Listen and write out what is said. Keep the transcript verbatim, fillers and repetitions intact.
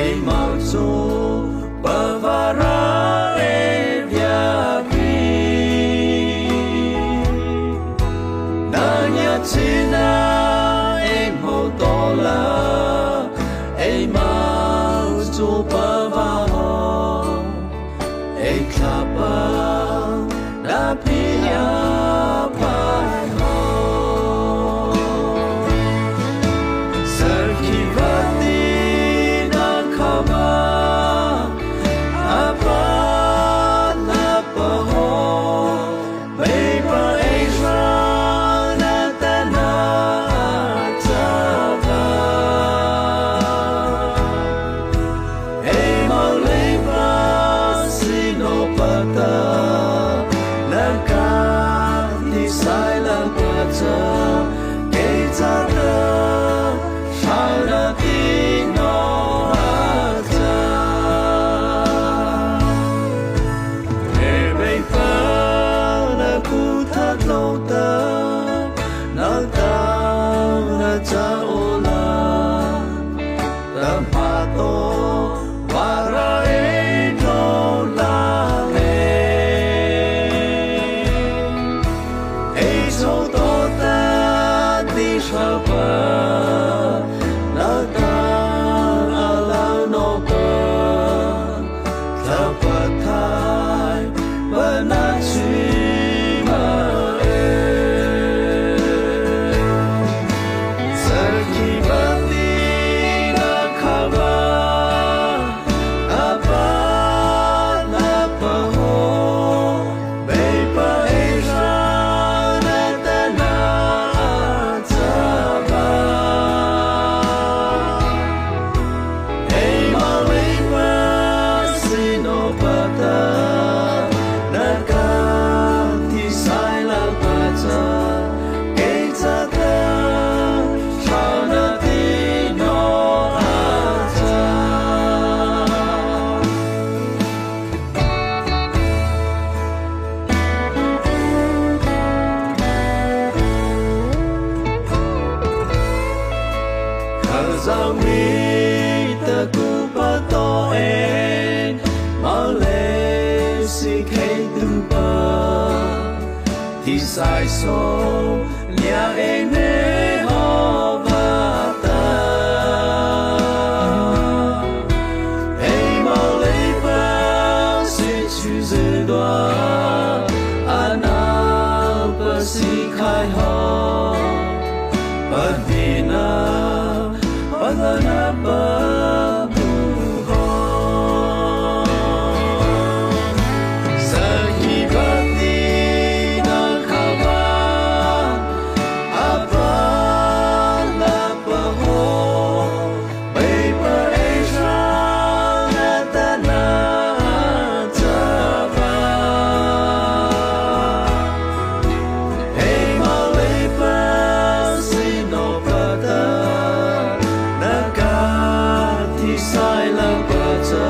Eimo chôpa vârâh ei viapi, na ngia china ei hmô to la, eimo chôpa vâ haw, ei Thlahpa na pie a phai haw. Sakhihpa ti na khâpa, a pa na pa haw, Beipa ei sa na ta na a châ va. Eimo leipa syno pata, na ka ti sai la pa cha, kei chata, sa na ti no a cha. He Beipa na ku tha tlo ta, na ta na cha o la. Tahmâ to vârâh ei tlô la le. Ei chô to ta ti sa pa, na ta a la no pa, Thlahpa Pathaihpa na chi ma e. Sakhihpa ti na khâpa, a pa na pa haw, Beipa ei sa na ta na a châ va. Eimo leipa syno pata, na ka ti sai la pa cha, kei chata, sa na ti no a cha. Khazohpa ta ku pa to e, moleina sie khei tu pa, ti sai so lia e ne haw va ta. Eimo leipa sie chu zy dua, a na pa sie khai haw, pa di na, pa la na pa bu haw. Sakhihpa ti na khâpa, a pa la pa haw, Beipa ei sa na ta na a châ va. Eimo leipa syno pata, na ka ti sai la pa cha,